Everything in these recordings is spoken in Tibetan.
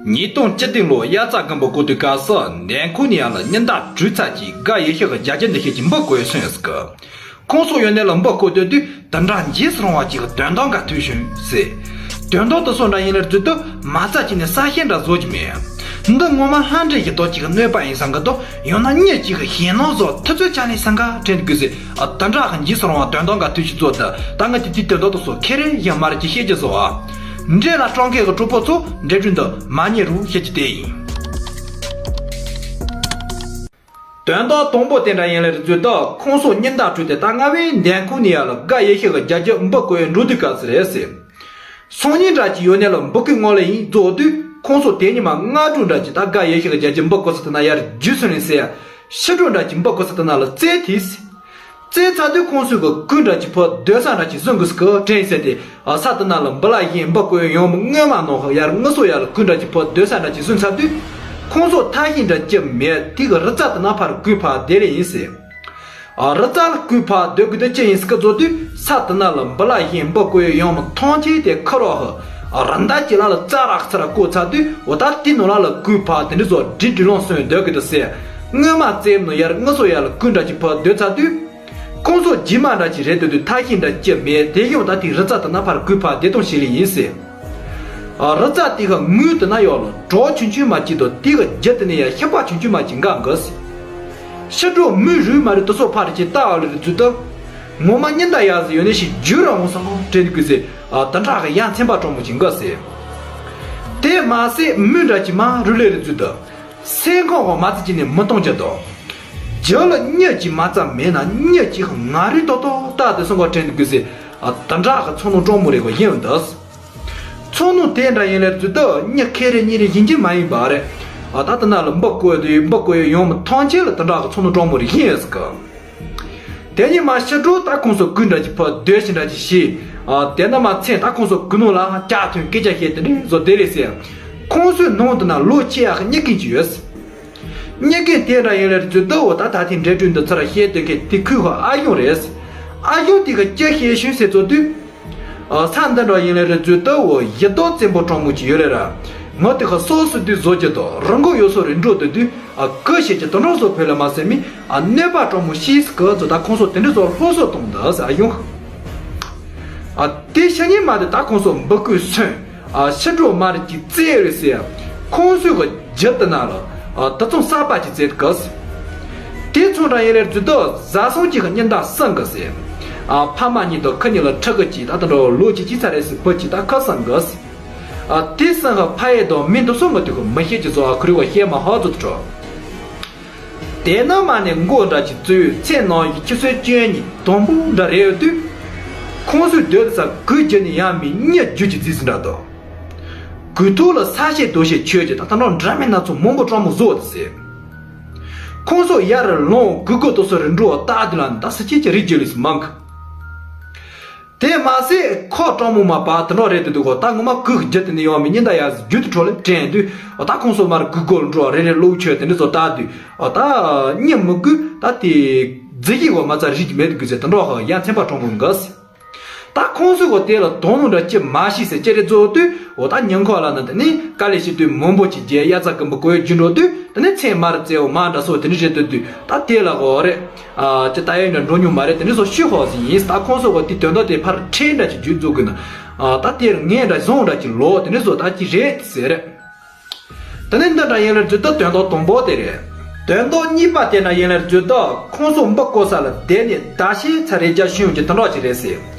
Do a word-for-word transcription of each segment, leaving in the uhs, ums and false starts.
ཉིས་སྟོང་བཅུ་བདུན་ལོ་དབྱར་རྩྭ་དགུན་འབུ་བརྐོ་དུས་སྐབས་སུ་འདན་ཁོག་ནས་ཡར་ལ་ཉི་ཟླ་དྲུག་ཚར་གྱི་དགའ་ཡེ་ཤེས་ཀྱི་རྒྱ་རྒྱུ་འདི་ཤེད་ཀྱི་འབུ་བརྐོ་ཡོད་སོང་ཡོད་ཟེར་གི། ཁོང་ཚོ་ཡོང་ནས་ལ་འབུ་བརྐོ་སྡོད་དུས་དུད་འགྲོ་འཇིགས་སུ་རུང་བ་ཅིག་གི་དོན་དག་འགའ་ཐོས་བྱུང་ཟེར། དོན་དག་དེ་ཚོ་འདྲ་ཡིན་ལེར་བརྫུས་དུས་མ་རྩ་གཅིག་ནས་གསལ་བཤད་འདྲ་བཟོ་གི་མེད། འདི་ངོ་མ་ལྷ་འདྲེ་ཡི་དོགས་ཅིག་གི་གནོད་པ་ཡིན་བསམ་གི་འདུག། ཡང་ན་མྱི་གཅིག་གི་ཞེད་སྣང་བཟོ་ཐུབ་ཚོད་ཆ་ནས་བསམ་ག་དྲན་དགོས་ཟེར། ཨ། དུད་འགྲོ་གི་འཇིགས་སུ་རུང་བ་དོན་དག་འགའ་ཐོས་ཤིག་བཟོ་དུས་ད་ངས་དེ་དུས་དོན་དག་དེ་ཚོ་ཁེ་རེ་ཡང་མ་རེད་ཅེས་བཤད་ཀྱི་བཟོ་བ། འདྲེ་ལ་སྤྲང་ཁའི་གྲོགས་པོ་ཚོ་འདྲེ་སྒྲོན་དུ་མ་ཉེ་རུ་བཤད་ཀྱི་དེ་ཡིན། དོན་དག་དང་པོ་དེ་འདྲ་ཡིན་ལེར་བརྫུས་དུས་ཁོང་ཚོ་ཉི་ཟླ་དྲུག་དེ་ད་སྔ་བའི་འདན་ཁོག་ནས་ཡར་ལ་དགའ་ཡེ་ཤེས་ཀྱི་རྒྱ་རྒྱུ་འབུ་བརྐོ་ཡས་འགྲོ་དུས་སྐབས་སུ་རེད་ཟེར། སང་ཉིན་འདྲ་ཅིག་ཡོང་ནས་ལ་འབུ་བརྐོས་སྔོན་ལ་ཡིན་རྫོགས་དུས་ཁོང་ཚོ་དེ་ཉི་མ་སྔ་དྲོ་འདྲ་ཅིག་ད་དགའ་ཡེ་ཤེས་ཀྱི་རྒྱ་རྒྱུ་འབུ་བརྐོ་ས་དེ་ན་ཡར་རྒྱུགས་སོང་ནས་ཟེར། ཕྱི་དྲོ་འདྲ་ཅིག་འབུ་བརྐོ་ས་དེ་ན་ལ་རྩེད་དེས། རྩེད་ཚར་དུས་ཁོང་ཚོས་གི་གོས་འདྲ་ཅིག་ཕུད་སྡོད་ས་འདྲ་ཅིག་བཟུང་དགོས་སི་གི་དྲན་ཟེར་ཏེ། ཨ། ས་དེ་ན་ལ་འབུ་ལ་ཡིན་འབུ་བརྐོས་ཡོང་མི་སྔོན་མ་ནང་ཧ་ཡར་ངུ་སོ་ཡར་ལ་གོས་འདྲ་ཅིག་ཕུད་སྡོད་ས་འདྲ་ཅིག་བཟུང་ཚར་དུས། ཁོང་ཚོ་ཐབས་ཤེས་འདྲ་ཅི་མེད་དེ་གི་རི་རྩ་དེ་ན་ཕར་གོས་ཕུད་བསྡད་ལེ་ཡིན་ཟེར། ཨ། རི་རྩ་ལ་གོས་ཕུད་སྡོད་དགོས་དེ་ཅི་ཡིན་སི་གི་རྫོགས་དུས་ས་དེ་ན་ལ་འབུ་ལ་ཡིན་འབུ་བརྐོས་ཡོང་མི་ཐང་ཆེན་དེ་ཁུར་རོགས་ཧ། ཨ། རི་མདའ་གཅིག་ལ་ལ་ཙ་རག་ཙ་རག་བརྐོས་ཚར་དུས་འོ་ད་དེ་ནང་ལ་ལ་གོས་ཕུད་དེ་འདྲ་ཚོ་སྒྲིག་སྒྲིག་ལོང་སོང་སྡོད་དགོས་དེ་ཟེར། སྔོན་མ་རྩེད་མོ་ཡར་ངུ་སོ་ཡར་ལ་གོས་འདྲ་ཅིག་ཕུད་སྡོད་ཚར་དུས། ཁོང་ཚོ་རྗེས་མ་འདྲ་ཅིག་རེད་འདོད་དུས་ཐབས་ཤེས་འདྲ་ཅི་མེད་དེ་ཡང་ད་དེ་རི་རྩ་དེ་ན་ཕར་གོས་ཕུད་བསྡད་སྟངས་ཤིག་ལེ་ཡིན་ཟེར། ཨ། རི་རྩ་དེ་གི་ངོས་དེ་ན་ཡོད་ལ་གྲོགས་ཆུང་ཆུང་མ་གཅིག་དང་དེ་གི་རྒྱུད་དེ་ནས་ཡང་ཤི་པ་ཆུང་ཆུང་མ་གཅིག་འགའ་འགའ་ཟེར། ཕྱི་དྲོ་མུན་རུབ་མ་རུབ་དེ་ཚོ་ཕར་ཅིག་ལྟ་བ་ལེར་བརྫུས་དུས། ངོ་མ་ཉི་ཟླ་ཡར་ཟེར་ཡོད་ནས་ཞིག་རྒྱུ་ར་འོང་སོང་དྲན་དགོས་ཟེར། ཨ། དུད་འགྲོ་གི་ཡ་མཚན་པ་གྲོགས་མོ་ཅིག་འགའ་ཟེར། དེ་མ་ཟད་མུན་འདྲ་ཅིག་མ་རུབ་ལེར་བརྫུས་དུས། སེམས་ཁོང་གི་མ་རྩ་གཅིག་ནས་མི་གཏོང་རྒྱུ་དང་། རྒྱུ་ལ་མྱི་གཅིག་མ་རྩ་མེད་ན་མྱི་གཅིག་ང་རུ་ཏོག་ཏོག་ལྟ་དེ་སོང་ག་དྲན་དགོས་ཟེར། ཨ། དུད་འགྲོ་གི་ཚོར་སྣང་གྲོགས་མོ་རེ་གོ་ཡིན་འདུག། ཚོར་སྣང་དེ་འདྲ་ཡིན་ལེར་བརྫུས་དུས་མྱི་ཁེ་རེ་གཉིས་རེ་ཡིན་གྱི་མ་ཡིན་པ་རེད། ཨ། ད་དེ་ན་ལ་འབུ་བརྐོས་དུས་འབུ་བརྐོས་ཡོང་མི་ཐང་ཆེན་ལ་དུད་འགྲོ་གི་ཚོར་སྣང་གྲོགས་མོ་རེ་ཡིན་ཡོད་ཟེར་གི། དེ་ཉི་མ་ཕྱི་དྲོ་ད་ཁོང་ཚོ་གོས་འདྲ་ཅིག་ཕུད་སྡོད་ཤིག་འདྲ་ཅིག་བྱས། ཨ། དེ་ན་མ་ཚད་ད་ཁོང་ཚོ་གོས་ནང་ལ་ལྕགས་ཐོན་སྐད་ཆ་བཤད་དེ་འདྲ་བཟོ་བསྡད་ལེ་ཟེར། ཁོང་ཚོའི་ནང་དུ་ན་ལོ་ཆེ་ཡག་གི་མྱི་རྒན་ཅིག་ཡོད། མྱི་རྒན་དེ་འདྲ་ཡིན་ལེར་བརྫུས་དུས་འོ་ད་ད་ཐེངས་འདྲེ་སྒྲོན་འདི་ཚོར་བཤད་དོན་གི་དེ་ཁོའི་ཧ་ཨ་གཞུང་རེད། ཨ་གཞུང་དེ་གི་ཅི་བཤད་ཤུན་ཟེར་རྫོགས་དུས། ཨ། ས་འདི་འདྲ་ཡིན་ལེར་བརྫུས་དུས་འོ་ཡི་དྭགས་བཙན་པོ་གྲོགས་མོ་ཅིག་ཡོད་ལེ་ར། ངོ་དེ་གི་སོ་སོ་དུས་བཟོ་རྒྱུ་དང་རི་མགོ་ཡོད་སོ་རེ་འགྲོ་སྡོད་དུས། ཨ། གོས་ཞེས་ཀྱི་དུད་འགྲོ་བཟོ་ཕོད་ལ་མ་ཟེར་མི། ཨ། གནོད་པ་གྲོགས་མོ་ཤིས་གི་བཟོ་ད་ཁོང་ཚོ་དེ་འདྲ་བཟོ་སློབ་གསོ་གཏོང་འདི་ཟེར་ཨ་གཞུང་། ཨ། དེ་ཤ་ཉེ་མ་དེ་ད་ཁོང་ཚོ་འབུ་བརྐོས་སོན། ཨ། ཕྱི་དྲོ་མ་རེད་ཅིག་རྩེད་རེད་ཟེར། ཁོང་ཚོའི་གི་རྒྱུད་དེ་ན་ལ། ཨ། དེ་ཚོ་གསར་པ་ཅིག་རྩེད་གི། དེ་ཚོ་འདྲ་ཡིན་ལེར་བརྫུས་དུས་བཟའ་ཚང་གཅིག་གི་ཉི་ཟླ་གསང་གི་ཟེར། ཨ། ཕ་མ་གཉིས་དང་ཁུ་གཉིས་ལ་ཕྲུ་གུ་གཅིག་ད་ལྟ་འགྲོ་ལོ་གཅིག་གཅིག་ཚར་རེད་ཟེར་བུ་གཅིག་ད་ཁ་གསང་གི་ཟེར། ཨ། དེ་གསང་གི་ཕ་ཡུལ་དང་མིང་དེ་ཚོ་ངོ་དེ་གི་མི་ཤེས་ཀྱི་བཟོ་ཨ་ཁུ་རི་བ་ཤེས་མ་ཧ་ཚོད་དུ་གྲོགས། དེ་ནང་མ་ནས་མགོ་འདྲ་ཅིག་བཙུགས་ཚེ་ནང་གི་ཆུ་ཚོད་བཅུ་གཉིས་དང་པོ་འདྲ་རེད་ཡོད་དུས། ཁོང་ཚོའི་སྡོད་ས་གོས་རྒྱུ་ནས་ཡང་མི་གཉིས་རྒྱུ་གྱི་རྩིས་སུ་འདྲ་དོ། གོས་ཐོག་ལ་ས་ཤེད་རྡོ་ཤེད་ཆོད་ཀྱི་ད་ལྟ་ནང་འདྲ་མིན་སྣ་ཚོགས་མང་པོ་སྤྲང་མོ་བཟོ་དུ་ཟེར། ཁོང་ཚོ་ཡར་ལོང་གོས་གོས་དོ་སོ་རི་འགྲོ་བ་ལྟ་དུས་ལ་ནི་ད་སི་ཅི་ཅི་རིག་རྒྱུ་ལས་སུ་མང་གི། དེ་མ་ཟད་ཁོ་སྤྲང་མོ་མ་པ་དུད་འགྲོ་རེད་དུ་འདུག་གོ་ད་ངོ་མ་གོས་རྒྱུ་དེ་ནི་ཡོང་མི་ཉིན་ད་ཡ་རྒྱུ་དུ་འཕྲོ་ལེ་དྲན་དུས། ཨོ་ད་ཁོང་ཚོ་མར་གུ་གོལ་འགྲོ་རེ་རེ་བླུག་ཆོད་དེ་འདྲ་ཚོ་ལྟ་དུས། ཨོ་ད་ཉིན་མི་དགོས་ད་དེ་རྫི་ཡིག་གོ་མ་ཚར་རིག་གི་མེད་དུ་དགོས་ཟེར་དུད་འགྲོ་ཧ་ཡ་མཚན་པ་སྤྲང་མོ་འགའ་ཟེར། ད་ཁོང་ཚོས་གོ་དེ་ལ་དོ་སྣང་འདྲ་ཅི་མ་ཤེས་ཟེར་ཅི་རེད་བཟོ་དུས། ཨོ་ད་ཉིན་ཁོ་ལ་ནི་དེ་ནི་དཀའ་ལས་བྱེད་དུས་མང་པོ་ཅིག་རྒྱལ་དབྱར་རྩྭ་དགུན་འབུ་བརྐོ་ཡོད་རྒྱུ་འགྲོ་དུས། དེ་ནས་ཚེ་མར་བཙལ་བ་མ་འདྲ་སོགས་དེ་འདྲ་བྱེད་སྡོད་དུས་ད་དེ་ལ་གོ་རེད། ཨ་ཅི་ད་ཡོད་འདྲ་འགྲོ་མྱོང་མ་རེད་དེ་འདྲ་སོགས་ཤོད་ཧོ་ཟིན་ཡིན། ད་ཁོང་ཚོ་གོ་དེ་དོན་དག་དེ་ཕར་ཁྲེལ་འདྲ་ཅིག་རྒྱུད་འཛུགས་དགོས་ན། ཨ་ད་དེར་ངས་འདྲ་བཟང་འདྲ་ཅིག་ལོ་དེ་འདྲ་སོགས་ད་ཅི་རེད་ཟེར། དེ་ནས་འདི་འདྲ་ཡིན་ལ་བརྗོད་དུ་དོན་དག་དང་པོ་དེ་རེད། དོན་དག་གཉིས་པ་དེ་འདྲ་ཡིན་ལ་བརྗོད་དུ་ཁོང་ཚོ་འབུ་བརྐོ་ས་ལ་བསྡད་ནས་ཟླ་ཤས་ཚར་རེ་རྒྱ་ཤུན་ཡོང་གི་དེ་འདྲ་ཅིག་རེད་ཟེར།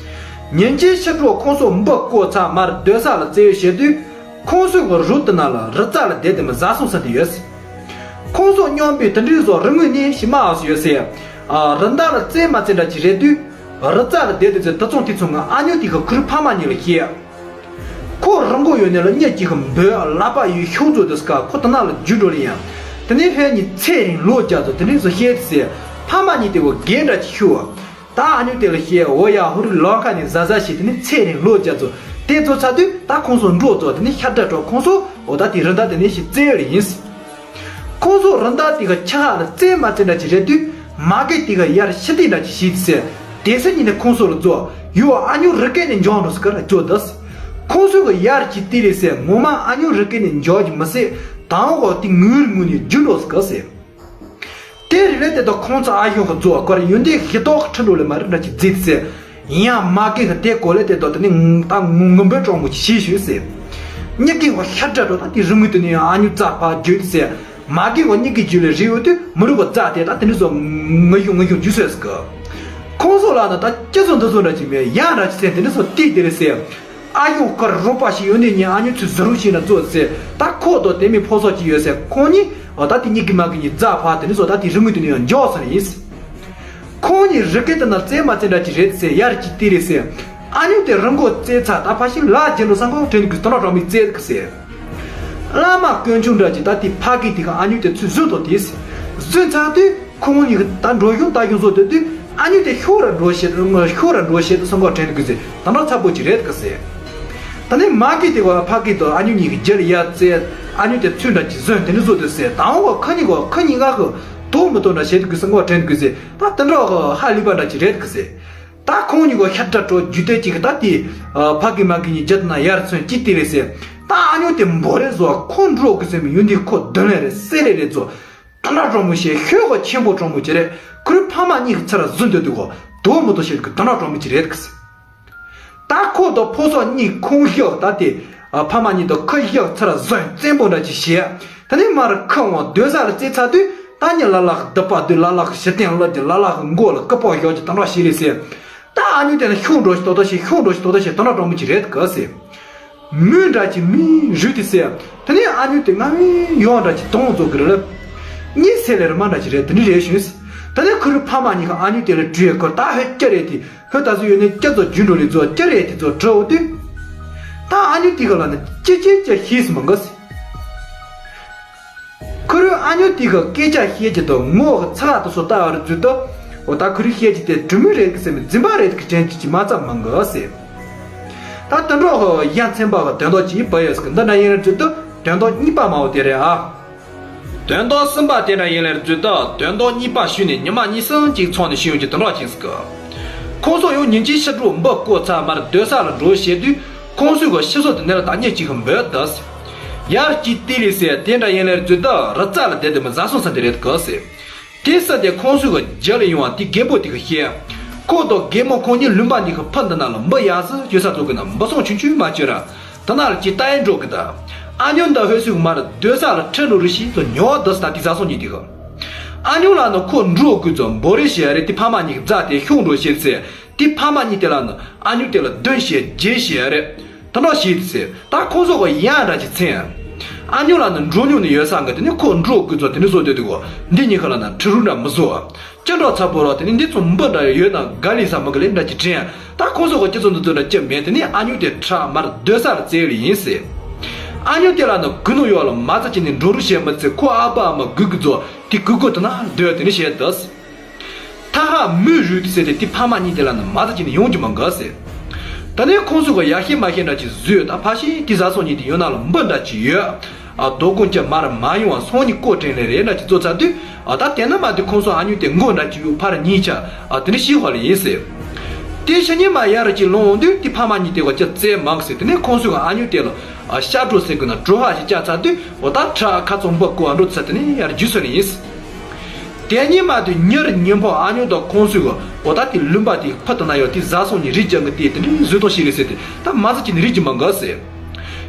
ཉིན་གཅིག་ཕྱི་དྲོ་ཁོང་ཚོ་འབུ་བརྐོ་ཚར་མར་སྡོད་ས་ལ་བཙལ་ཡོད་བྱེད་དུས། ཁོང་ཚོའི་གི་རུ་དེ་ན་ལ་རི་རྩ་ལ་བསྡད་དེ་མི་བཟའ་སོང་ས་དེ་ཡོད། ཁོང་ཚོ་སྙོམས་པའི་དེ་འདྲའི་བཟོ་རི་ངོས་ནས་ཤི་མ་འོག་སུ་ཡོད་ཟེར། ཨ་རི་མདའ་ལ་རྩེ་མ་རྩེ་འདྲ་ཅིག་རེད་དུས། རི་རྩ་ལ་བསྡད་དེ་ཚེ་དེ་ཚོང་དེ་ཚོ་ང་ཨ་ཉོ་དེ་གི་ཁུར་ཕ་མ་གཉིས་ལ་བཤད། ཁོ་རི་མགོ་ཡོད་ནས་ལ་གཉིད་ཀྱི་གི་འབོད་ལག་པ་ཡོད་ཤུགས་ཚོ་དེ་སྐ་ཁོ་དེ་ན་ལ་རྒྱུ་འགྲོ་ལ་ཡང་། དེ་ནས་ཧེ་གཉིས་ཚེ་རིང་ལོ་བརྒྱ་ཚོ་དེ་འདྲའི་བཟོ་བཤད་དེ་ཟེར། ཕ་མ་གཉིས་དེ་བོ་རྒན་འདྲ་ཅིག་ཤུ་བ། ད་ཨ་ཉོ་དེ་ལ་བཤད་འོ་ཡ་ཧུ་རི་ལོ་ཁ་ནས་ཟ་ཟ་ཞིག་དེ་ནས་ཚེ་རིང་ལོ་བརྒྱ་ཚོ་དེ་ཚོ་ཚ་དུས་ད་ཁོང་ཚོ་འགྲོ་ཚོ་དེ་ནས་ཤ་འདྲ་འགྲོ་ཁོང་ཚོ་འོ་ད་དེ་རི་མདའ་དེ་ནས་ཞིག་རྩེ་ཡོད་ལ་ཡིན། ཁོང་ཚོ་རི་མདའ་དེ་ག་ཆ་ཧ་ལ་རྩེ་མ་རྩེ་འདྲ་ཅིག་རེད་དུས་མ་གི་དེ་ག་ཡར་ཤི་དེ་འདྲ་ཅིག་ཞིག་ཟེར། དེ་སེ་ཉིན་ནས་ཁོང་ཚོ་ལ་རྫོགས་ཡོ་ཨ་ཉོ་རི་སྐད་ནས་འཇོང་འགྲོ་སི་ཀར་རྫོགས་དུས། ཁོང་ཚོས་གི་ཡར་གྱི་ཏི་རེ་ཟེར། ངོ་མ་ཨ་ཉོ་རི་སྐེད་ནས་འཇོག་གི་མི་ཟེར། དང་བོ་གི་དེ་ངུ་རི་ངུ་ནས་རྒྱུ་འགྲོ་ཟེར་གི་ཟེར། དེ་རིང་ལས་དེ་དག་ཁོང་ཚོ་ཨ་ཞང་གི་རྫོགས་སྐོར་ཡོན་ཏན་ཤི་ཏོག་ཁྲི་འགྲོ་ལས་མ་རིག་འདྲ་ཅིག་བརྫིས་ཟེར། ཡང་མ་གི་གི་དེ་གོ་ལས་དེ་དག་དེ་ནི་ད་ངུ་ངུ་འབོད་གྲོགས་མོ་ཞིག་ཞུས་ཟེར། མྱི་གི་གོ་ཤ་དྲ་འགྲོ་ད་དེ་རི་ངུ་དེ་ནི་ཨ་ཉོ་རྩ་ཕ་རྒྱུད་ཟེར། མ་གི་གོ་མྱི་གི་རྒྱུད་ལས་རི་འོ་དུ་མི་རུ་གོ་རྩ་དེ་ད་དེ་ནི་བཟོ་ངུ་ཞུ་ངུ་ཞུ་རྒྱུ་ཟེར་གི། ཁོང་ཚོ་ལ་ན་ད་སྐྱེ་ཚོ་འདི་ཚོ་འདྲ་ཅིག་མེད་ཡང་འདྲ་ཅིག་ཟེར་དེ་ནི་བཟོ་ཏི་དེ་རེད་ཟེར། ཨ་ཡོང་ཀར་རོ་པ་ཞིག་ཡོད་ནི་ཉིན་ཨ་ཉོ་ཚུལ་ཟུར་ཞིག་ན་ཙོ་ཟེར། ད་ཁོ་དོ་དེ་མི་ཕོ་སོགས་ཀྱི་ཡོད་ཟེར། ཁོང་ཉིད་ཨ་ད་དེ་ཉིད་ཀྱི་མ་གི་ཉིད་རྫ་ཕ་དེ་ནི་སོ་ད་དེ་རི་ངུ་དེ་ནི་ཡང་འཇོག་ས་ནི་ཡིན། ཁོང་ཉིད་རི་སྐེད་དུ་ན་རྩེ་མ་རྩེ་འདྲ་ཅིག་རེད་ཟེར། ཡར་གྱི་ཏི་རེད་ཟེར། ཨ་ཉོ་དེ་རི་མགོ་རྩེ་ཚ་ད་ཕ་ཤིང་ལ་རྒྱན་དུ་སང་གོ་དྲན་གི་སྟོན་ར་རོ་མི་རྩེ་གི་ཟེར། བླ་མ་དཀོན་མཆོག་འདྲ་ཅིག་ད་དེ་ཕ་གི་དེ་ག་ཨ་ཉོ་དེ་ཚུལ་བཟོས་དོ་དེ་ཟེར། བཟོས་ཚ་དུས། ཁོང་གཉིས་ཀྱིས་ད་འགྲོ་གཞུང་ལྟ་གཞུང་བཟོ་སྡོད་དུས། ཨ་ཉོ་དེ་ཤོར་ར་འགྲོ་བྱེད་དུ་ཤོར་ར་འགྲོ་བྱེད་དུ་སེམས་ཁོག་དྲན་དགོས་ཟེར། ད་ནོར་ཚ་པོ་ཅིག་རེད་གི་ཟེར། ད་ནི་མ་གི་དེ་བ་ཕ་གི་དང་ཨ་ཉོ་གཉིས་ཀྱི་རྒྱལ་ཡ་རྩེ། ཨ་ཉོ་དེ་ཚུལ་འདྲ་ཅིག་བཟོས་དེ་ནི་བཟོ་སྡོད་ཟེར། ད་འོ་ཁ་གཉིས་གོ་ཁ་གཉིས་ཀ་གི་དོ་མི་དོ་འདྲ་བྱེད་དུ་དགོས་སེམས་ཁོག་དྲན་དགོས་ཟེར། ད་དེ་འདྲ་ཧ་ལི་པ་འདྲ་ཅིག་རེད་གི་ཟེར། ད་ཁོང་གཉིས་གོ་ཤ་ཏྲ་ཏྲོ་རྒྱུ་དེ་ཅིག་ད་དེ་ཕ་གི་མ་གི་གཉིས་རྒྱལ་ན་ཡར་ཚོན་ཅི་དེ་རེད་ཟེར། ད་ཨ་ཉོ་དེ་འབོ་རེད་བཟོ་ཁོ་འགྲོ་དགོས་ཟེར་མི་ཡོན་དེ་ཁོ་དོན་ལེ་རེད་སེ་རེ་རེད་བཟོ། དོན་དག་གྲོགས་མོ་ཞེས་ཤོད་གོ་ཆེན་པོ་གྲོགས་མོ་ཅི་རེད། ཁོ་རའི་ཕ་མ་གཉིས་ཀྱི་ཚུར་བཟུང་འདོད་དུ་གོ་དོ་མོ་དོ་ཞེས་ཀྱི་དོན་དག་གྲོགས་མོ་ཅི་རེད་གི་ཟེར། ད་ཁོ་དོ་ཕོ་སོགས་གཉིས་ཁོང་བཞག་ད་དེ་ཕ་མ་གཉིས་དོ་ཁོ་བཞག་ཚུར་བཟུང་བཙན་པོ་འདྲ་ཅིག་བྱས། ད་ནི་མར་ཁ་འོང་སྡོད་ས་ལ་རྩེ་ཚ་དུས་ད་ནི་ལ་ལག་སྡུད་པ་དུས་ལ་ལག་ཞི་བརྟན་སློབ་ཀྱི་ལ་ལག་མགོ་ལ་ཀི་པོ་བཞག་ཀྱི་དོན་དག་ཞིག་རེད་ཟེར། ད་ཨ་ཉོ་དེ་ལ་ཤོང་འགྲོ་ཞིག་དོ་དོ་ཞིག་ཤོང་འགྲོ་ཞིག་དོ་དོ་ཞིག་དོན་དག་གྲོགས་མོ་ཅི་རེད་གི་ཟེར། མོས་འདྲ་ཅིག་མིའི་རུས་དེ་ཟེར། དེ་ནས་ཨ་ཉོ་དེ་ང་མིའི་ཡོང་འདྲ་ཅིག་དོང་རྫོགས་ཀྱི་རེད་ལབ། གཉིད་སད་ལེ་ར་མ་འདྲ་ཅིག་རེད་དེ་འདྲ་རེད་ཞུས། དེ་ནས་ཁོ་རའི་ཕ་མ་གཉིས་ཀ་ཨ་ཉོ་དེ་ལ་དྲིས་ཁོ་ད་ཧོད་སྐྱ་རེད་དེ་ཧོད་ད་སུ་ཡོད་ནས་སྐྱ་ཚོ་རྒྱུན་འགྲོ་ལས་ཚོ་སྐྱ་རེད་དེ་ཚོ་དྲི་འོ་དུས། ད་ཨ་ཉོ་དེ་ག་ལ་ནི་ཅི་ཅི་ཅི་ཤེས་སུ་མ་འགའ་ཟེར། ཁོ་རོས་ཨ་ཉོ་དེ་ག་སྐད་ཆ་བཤད་ཀྱི་དང་ངོ་གི་ཚ་ལ་དུ་སོ་ལྟ་བར་བརྫུས་ཏོ། འོ་ད་ཁོ་རོས་བཤད་ཀྱི་དེ་གྲུ་མི་རེད་གི་སེམས་འཛིན་པ་རེད་གི་དྲན་གྱི་ཅི་མ་ཙམ་མང་གི་ཟེར། ད་དུད་འགྲོ་གི་ཡ་མཚན་པ་གི་དོན་དག་ཅིག་པ་ཡོད་གི་འདི་འདྲ་ཡིན་རེད་བརྫུས་ཏོ། དོན་དག་གཉིས་པ་མ་འོ་དེ་རེད་ཨ། དོན་དག་གསུམ་པ་དེ་འདྲ་ཡིན་ལེར་བརྫུས་ཏོ། དོན་དག་གཉིས་པ་ཞུས་ནས་ཉི་མ་གཉིས་གསུམ་ཅིག་ཚང་ནས་ཤི་ཡོང་གི་དུད་འགྲོ་ཅིག་ཟེར་གི། ཁོང་ཚོ་ཡང་ཉིན་གཅིག་ཕྱི་དྲོ་འབུ་བརྐོ་ཚར་མར་སྡོད་ས་ལ་འགྲོ་བྱེད་དུས། ཁོང་ཚོས་གི་ཤི་སོ་དེ་ནས་ལ་ད་ཉེ་གཅིག་གི་འབོད་དོ། ཡར་སྐྱིད་ཏི་ལི་ཟེར་དེ་འདྲ་ཡིན་ལེར་བརྫུས་ཏོ། རི་རྩ་ལ་བསྡད་དེ་མི་ཟ་སོང་ས་དེ་རེད་གི་ཟེར། དེ་ས་དེ་ཁོང་ཚོས་གི་རྒྱ་ལ་ཡོང་བ་དེ་རྒན་པོ་དེ་གི་བཤད། ཁོ་དང་རྒན་མོ་ཁོང་གཉིས་ལུང་པ་འདི་གི་ཕུ་འདི་ན་ལ་འབུ་ཡག་ས་ཅོ་ས་ཚོ་གི་ན་འབུ་སོང་ཆུང་ཆུང་མ་ཅོ་ར། ད་ན་ལ་ཅི་ལྟ་ཡིན་འགྲོ་གི་ད། ཨ་ཉོ་འདི་ཧོད་སུག་མར་སྡོད་ས་ལ་ཁྲིད་འགྲོ་རུ་ཞིག་ཚོ་ཉོ་བ་འདི་ས་ད་དེ་ཟ་སོང་གཉིས་དེ་གི། ཨ་ཉོ་ལ་ནི་ཁོ་འགྲོ་དགོས་ཚོ་འབོ་རེ་བྱེད་ཡ་རེད། དེ་ཕ་མ་གཉིས་ཀྱི་རྫ་དེ་ཤོང་འགྲོ་བྱེད་ཚེ། དེ་ཕ་མ་གཉིས་དེ་ལ་ནི་ཨ་ཉོ་དེ་ལ་གདོན་བྱེད་རྗེས་བྱེད་ཡ་རེད། ད་འགྲོ་བྱེད་དེ་ཚེ་ད་ཁོང་ཚོ་ག་ཡང་འདྲ་ཅིག་མཚན། ཨ་ཉོ་ལ་ནི་འགྲོ་མྱོང་ནི་ཡོད་ས་འགའ་དེ་ནི་ཁོ་འགྲོ་དགོས་ཚོ་དེ་ནི་བཟོ་སྡོད་དེ་གོ་འདི་གཉིས་ཁ་ལ་ནི་ཁྲི་རུ་འདྲ་མི་བཟོ། ཅི་འགྲོ་ཚ་པོ་ར་དེ་ནི་འདི་ཚོ་འབུ་འདྲ་ཡོད་ན་ག་ལི་ས་མི་ག་ལི་འདྲ་ཅིག་དྲན། ད་ཁོང་ཚོ་ག་སྤྱི་ཚོགས་འདི་ཚོ་འདྲ་ཅི་མེད་དེ་ནི་ཨ་ཉོ་དེ་ཁྲ་མར་སྡོད་ས་ལ་བཙལ་ལི་ཡིན་ཟེར། ཨ་ཉོ་དེ་ལ་ནི་གུ་ནུ་ཡོག་ལ་མ་ཚ་ཅི་ནི་འགྲོ་རུ་བྱེད་མི་ཚེ་ཁོ་ཨ་ཕ་ཨ་མ་གུ་གུ་ཚོ་དེ་གུ་གུ་དེ་ན་སྡོད་དེ་ནི་བཤད་དོ། ཐ་ཧ་མུ་རུ་དེ་ཟེར་ཏེ་དེ་ཕ་མ་གཉིས་དེ་ལ་ནི་མ་ཚ་ཅི་ནི་ཡོང་རྒྱུ་མ་འགའ་ཟེར། ད་ནི་ཁོང་ཚོ་ག་ཡ་ཤེས་མ་ཤེས་འདྲ་ཅིག་བཟོས་ད་ཕ་ཤི་དེ་ཟ་སོང་ཉིན་དེ་ཡོད་ན་ལ་འབུ་འདྲ་ཅིག་ཡོད། ཨ་དོ་དགོན་གྱི་མར་མ་ཡོང་བ་སོང་ཉིན་ཀོ་དྲན་ལེ་རེད་འདྲ་ཅིག་བཟོ་ཚར་དུས། ཨ་ད་དེ་ན་མ་དེ་ཁོང་ཚོ་ཨ་ཉུ་དེ་མགོ་འདྲ་ཅིག་ཡོད་ཕར་གཉིས་ཆ། ཨ་དེ་ནི་ཤི་བ་ལ་ཡིན་ཟེར། དེ་ཤ་ཉེ་མ་ཡར་ཅིག་ལོང་འོང་དུས་དེ་ཕ་མ་གཉིས་དེ་ག་ཅི་བཙལ་མང་ཟེར། དེ་ནས་ཁོང་ཚོས་ག་ཨ་ཉུ་དེ་ལ་ཨ་ཤ་གྲོ་ཟེར་དགོས་ན་གྲོ་ཧ་ཞིག་བཅག་ཚར་དུས་འོ་ད་ཁྲ་ཁ་ཚོམ་པ་ཀོ་ཨ་འགྲོ་ཚར་དེ་ནས་ཡར་རྒྱུ་ཟེར་ལ་ཡིན་ཟེར། དེ་ཉིན་མ་དེ་ཉེར་ཉིན་ཕོ་ཨ་ཉོ་དང་ཁོང་ཚོས་གི་འོ་ད་དེ་ལུམ་པ་དེ་ཕུ་ཏུ་ན་ཡོད་དེ་ཟ་སོང་ཉིན་རིགས་ཀྱང་གི་དེ་དེ་འདྲའི་བཟོས་ཐོག་ཞིག་རེད་ཟེར་ཏེ་ད་མ་ཟ་ཅི་ནི་རིགས་ཀྱི་མ་འགའ་ཟེར།